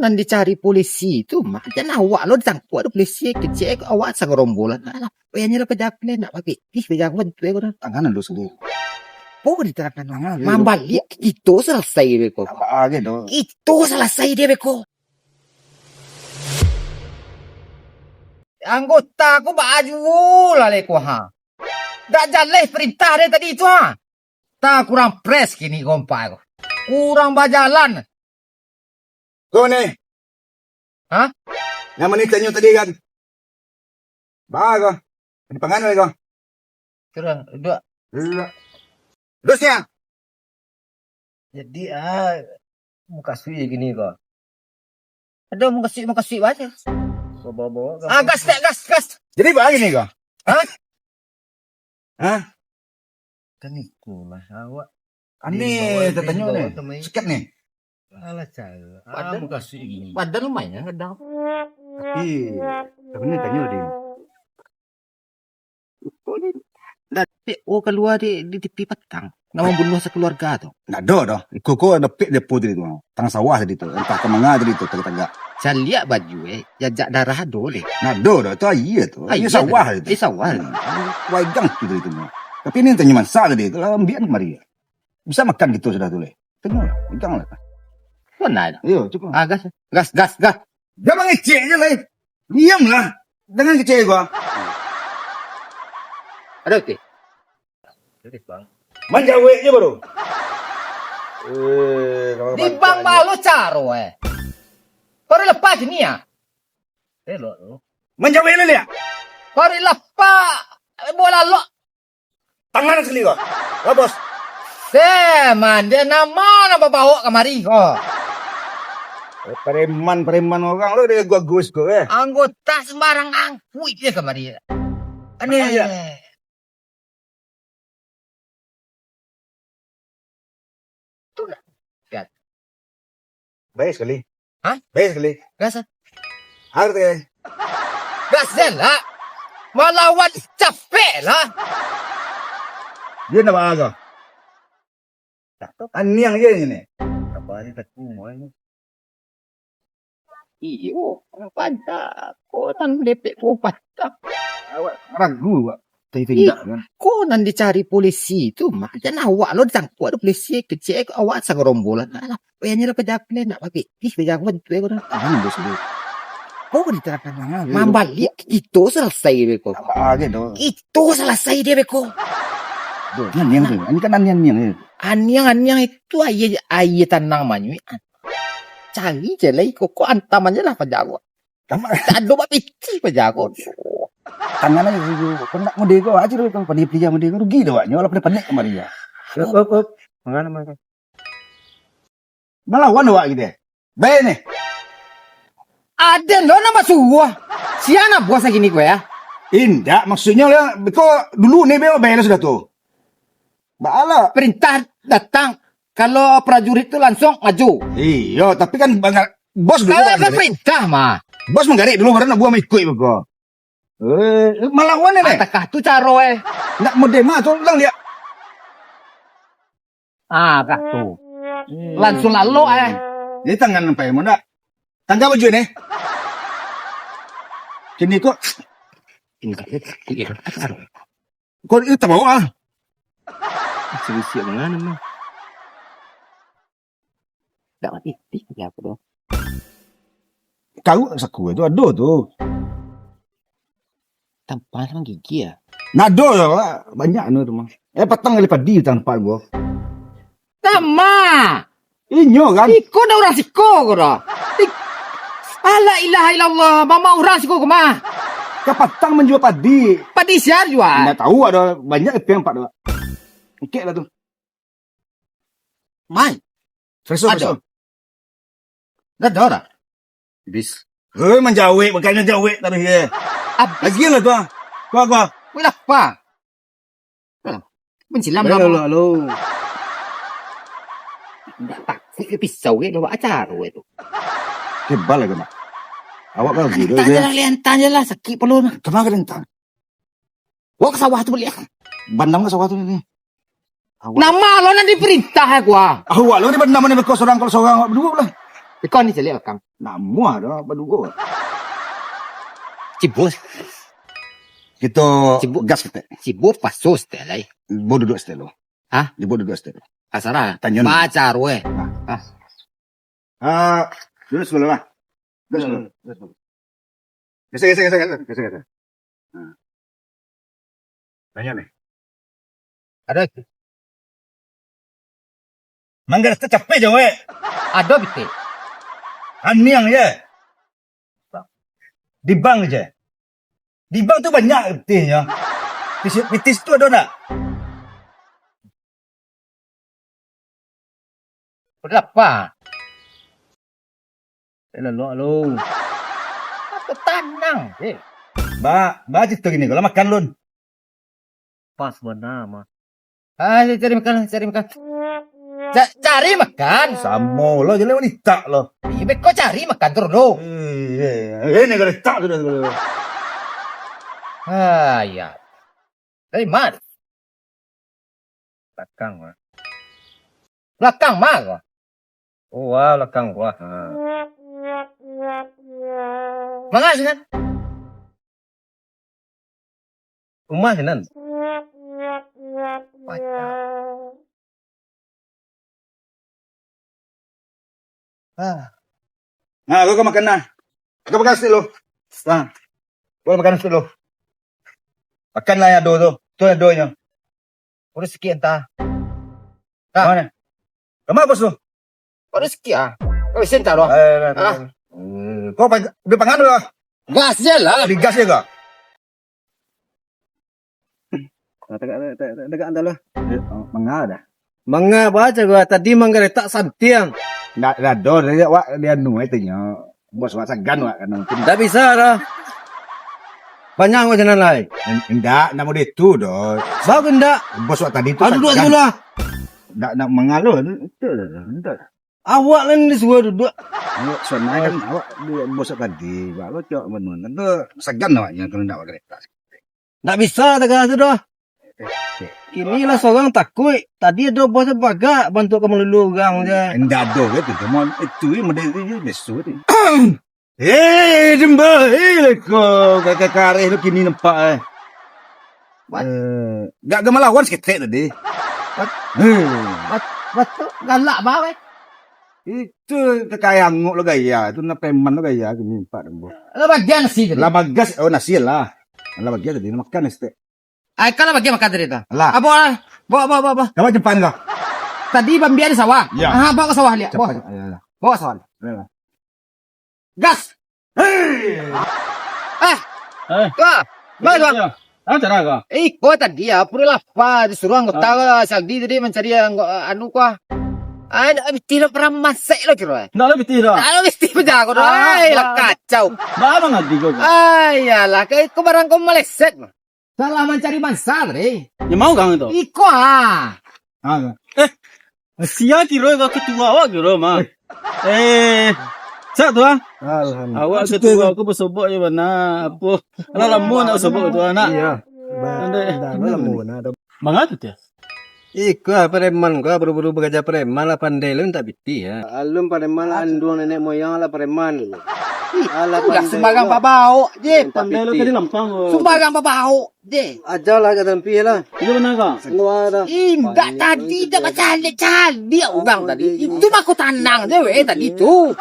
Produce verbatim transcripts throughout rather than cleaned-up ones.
nan dicari polisi tu mah. Jan awak lo ditangkok dek polisi, kecek awak sagarombolan. Alah, payah nyo lah pajago, nak babitih pajago bantuak ko dah. Tangan ando sini. Po diterangkan tangan. Mambalik, kito salasai beko. Tambah aja tu. Kito salasai dia beko. Anggota ko baa juo lah leko, ha. Dak jaleh perintah dari tadi tu, ha. Tak kurang pres kini kompak ko. Kurang bajalan. Ko ni. Hah? Nan mani tanyo tadi kan? Baa ko? Di pangan ko? Kurang, duduak. Duduak. Terusnya. Jadi, ah, mukasuik je kini ko. Ado mukasuik-mukasuik bae. Bawa-bawa. Ah, gas, gas, gas, gas. Jadi baa kini ko? Hah? Hah? Kan iko lah awak. Aneh tatanyo ni. Sakik ni. Alah, cara. Ah, badan, mukasuik gini. Badan lumayan gadang. Tapi, tapi ni tanyo dia. Iko ni, dak pek, oh, kalua di, di T V patang. Nak mambunuah sakaluarga tu. Ndak ado doh. Iko ko ado pek depo tadi tu. Tangah sawah tadi tu. Antah ka manga tadi tu, tagak-tagak. Caliak baju, eh. Jajak darah ado leh. Ndak ado doh. Tu aia tu. Aia sawah tadi tu. Aia sawah. Hmm. Waigang tu tadi tu. Tapi ni tanyo masak tadi tu. Ambiak kamari. Bisa makan kito sudah tu leh. Tengoklah, pegang lah. Benar. Iyo, cukup. Ah, gas. Gas, gas, gas. Jan mangecek je lai. Diamlah. Jangan kecek gua. Ada okey. Serius, Bang. Manjawek je baru. Eh, kalau di bang balo caro, eh. Baru lepas ni ya. Elok tu. Manjawek lah, liak. Baru lepas. Eh, bola lok. Tangan sakali ko. Lah, Bos. Se, mande nama nan babawok kamari ko? Eh, preman-preman urang lo, dia agus-agus ko, eh. Anggota sembarang angkuik je kamari. Aneh. Makanya. Tu lah. Lihat. Baik sekali. Hah? Baik sekali. Gas, ah. Harus, eh. Gas je lah. Malawan capek lah. Dia nak apa? Tak tahu. Aniang je ni. Apa ni tak tahu, eh. Iyo, patang. Ko nan depek ko patang. Awak ragu, awak. Tadi tindak kan. Ko nan dicari polisi tu mah. Jan awak lo ditangkok dek polisi, kecek awak sagarombolan. Alah, payah nyo lah pajago, nak babitih pajago bantuak ko dah. Tangan ando sini. Ko diterangkan tangan. Mambalik, kito salasai beko. Tambah aja tu. Kito salasai dia beko. Aduh, aniang tu. Ini kan aniang-aniang ni. Aniang-aniang itu aia, aia tanang manyuik. Cari je lai, kok antam aja lah pajago. Tambah. Tak ado bak piti pajago. Tangan aja dulu. Kau nak mode kau aja dulu, kau pandai pilihan mode kau. Rugi dah awaknyo, lah pada panek kamari ya. Up, up, up. Mangana, mangana. Malawan awak gitu ya. Baik ni. Aden lo nambah suruah. Sia nak bos lagi ni kau ya? Indak, maksudnyo lah, kau dulu ni baik lah sudah tu. Baa lah. Perintah datang, kalau prajurit tu langsung maju. Iyo, tapi kan bangga-, bos dulu. Kalau kan manggarik. Perintah mah. Bos manggarik dulu, baru nak buah maikuik beko. Eh, malawan ni, ah, takah tu caro, eh. Nak mode mah tu, ulang dia. Ah, kah tu. Hmm. Langsung lalok, eh. Jadi tangan sampai mau ndak? Tangga baju ni. Kini kok. Ini kok. Kau ni tak bawa ah. Siap-siap mangana mah. Dak mati, ih, ya apa doh? Kau saku tu ado tu. Tampang sama gigi ya? Nado ya, Pak. Banyak anu tu mah. Eh, patang kali padi tampak gua. Sama. Inyo kan? Iko dah urang siko ko dah. Ik-, ala ilaha illallah, mama urang siko ko mah. Kapatang manjua padi. Padi siar jua. Ndak tahu, ada banyak ipiang empat dua. Engkek lah tu. Mai. Freso, ado. Freso. Dah ada dah. Bis. Hei, manjawek, bukan manjawek tadi ye. Abis. Lagi lah tu ah. Kau, kau. Wih, lah, apa? Halo. Mencilam lah. Halo, halo. Ndak takut ke pisau ke, bawa acara ke tu. Kebal lah kena. Awak kan gila. Tanya lah, lian tanya lah, sakit perlu mah. Kenapa kena tanya? Wah, ke sawah tu baliak. Bandam ke sawah tu ni? Awak. Nama lo nan diperintah aku ah. Awak lo ni bandam ni beko sorang kalau sorang awak berdua lah. Iko ni caliak bakam. Namuah dah baduo. Cibus. Kito Cibus. Gas ketek. Cibus paso setek lai. Bo duduk setek lo. Hah? Bo duduk setek lo. Asara. Tanyo ni. Baca rueh. Nah. Ah. Ah, duduk sebelah lah. Duduk sebelah. Duduk sebelah. Geser, geser, geser, geser, geser, geser. Nah. Tanya ni. Ada itu. Mangga tu capek je, weh. Ada betul. Aniang je. Di bank je. Di bank tu banyak betuihnyo. Pitis, pitis tu ada nak? Berapa? Eh, lalok lu. Apa tanang, eh? Ba, ba cerita gini, kalau makan lun. Pas bana, mah. Ah, cari makan, cari makan. Ca-, cari makan. Samo lo, jadi wanita lo. Iya, beko cari makan terus lo. Eh, eh, ini kalau tak sudah. Ah, iya. Dari mana? Belakang, Mak. Belakang, Mak. Oh, wah, belakang gua. Ha. Manga sinan? Rumah sinan? Banyak. Ah. Nah, kau makan nah. Kau makan sikit lo. Nah. Kau makan sikit lo. Makan lah yang ado tu. Tu yang adonyo. Urus sikit entah. Nah. Mana? Kau mana bos tu? Urus sikit ah. Kau isi entah doh. Eh, eh, eh. Eh, kau pag-, dia pangan dulu lah. Gas je lah. Digas je kau. Nah, tegak, tegak, tegak, tegak, antah lah. Eh, oh, manga dah. Manga baca gua tadi manggaretak santiang. Ndak, ndak ado, dari awak dia anu, eh, tanya. Bos awak sagan awak kan mungkin. Ndak bisa dah. Banyak awak jalan lai. En-, ndak, ndak model itu doh. Bau ke ndak? Bos awak tadi tu. Ah, duduk sagan. Dulu lah. Ndak, ndak manga lo, itu, ndak. Awak lah nan disuruah duduk. Awak suanai kan, awak duduk bos tadi, awak lo cok manu. Tentu sagan awaknyo kalau ndak bakareta. Ndak bisa tagak tu doh. Kini lah sorang takuik. Tadi ado bos bagak bantuak ka malulu urang je. Ndak ado ke tu, cuma itu je model tu je, biaso tu. Eh, jemba, eh, leko, kakak kareh tu kini nampak, eh. What? Eh, gak, gak malawan saketek tadi. What? Eh. What? What tu? Galak bah, weh. Itu kakak angok lo gaya, tu nak preman lo gaya, kini nampak tu. Lah bagian nasi tadi. Lah bagas, oh, nasi lah. Lah bagian tadi, makan saketek. Ai, kan lah bagian makan tadi tu. Lah. Ah, bawa lah. Bawa, bawa, bawa, bawa. Dapat cepat kau. Tadi bambiak di sawah. Ya. Ah, bawa ke sawah liak. Bawa. Cepat. Ya, ya. Bawa ke sawah. Ya, ya. Gas. Hei. Ah. Eh. Kau. Bang, bang. Ya. Ah, cara kau. Eh, kau tadi ya, pura lapar, disuruh anggota kau, Saldi tadi mancari anggo-, anu kau. Ah, ndak pitih lah pernah masak lo kiro, eh. Ndak lah pitih dah. Ndak lah pitih pun jago dah. Ah, ai, lah ah. Kacau. Bah, abang adi kau. Ai, yalah, kau, kau barang kau meleset. Salah mancari mangsa tadi. Ya, mau kang itu? Iko ah. Ah. Eh, sia kiro kau ketua awak kiro, mah. Eh, sak tu ah. Alhamdulillah. Awak ketua aku basobok je bana. Apo? Alah lamo nak basobok tu anak. Iya. Ba-, Andai, eh, dah, kenapa lamo ni? Bana dah. Manga tu, Tia? Iko ah, preman ko, buru-buru baraja preman lah, pandai lo mintak pitih, ya. Alun preman lah, anduang nenek moyang lah preman dulu. Ih, alah, udah pandai sembarang lo. Babaok je. Mintak pitih. Pandai lo tadi lampang ko. Sembarang babaok je. Ajalah ka tampih lah. Itu benar ko? Keluar dah. Ih, ndak tadi dah bacaliak-caliak urang tadi. Itu mah ko tanang je weh tadi tu.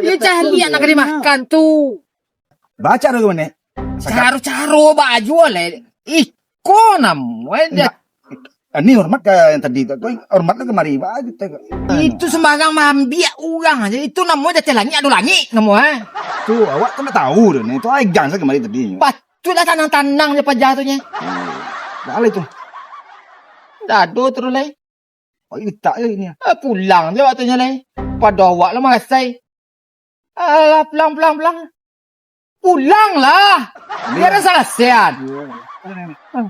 Iya, caliak nak ka dimakan tu. Baca dulu, Nek. Caro-caro baju leh. Ih, ko namo, eh, dia. Enggak. Ini hormat ka yang tadi tu. Hormat lah kamari, Pak. Itu sembarang maambiak urang aja. Itu namo di ateh langik ado langik namo, eh. Tu, awak tu ndak tahu tu, Nek. Tu ai gang saja kamari tadi. Patutlah tanang-tanang je paja tu, nye. Dah lah itu. Dah ado terus lai. Oh, itak je ini. Ah, pulang je waktunyo lai. Pado awak lah marasai. Alah, pulang, pulang, pulang. Pulanglah. Biar salasaian. Iya.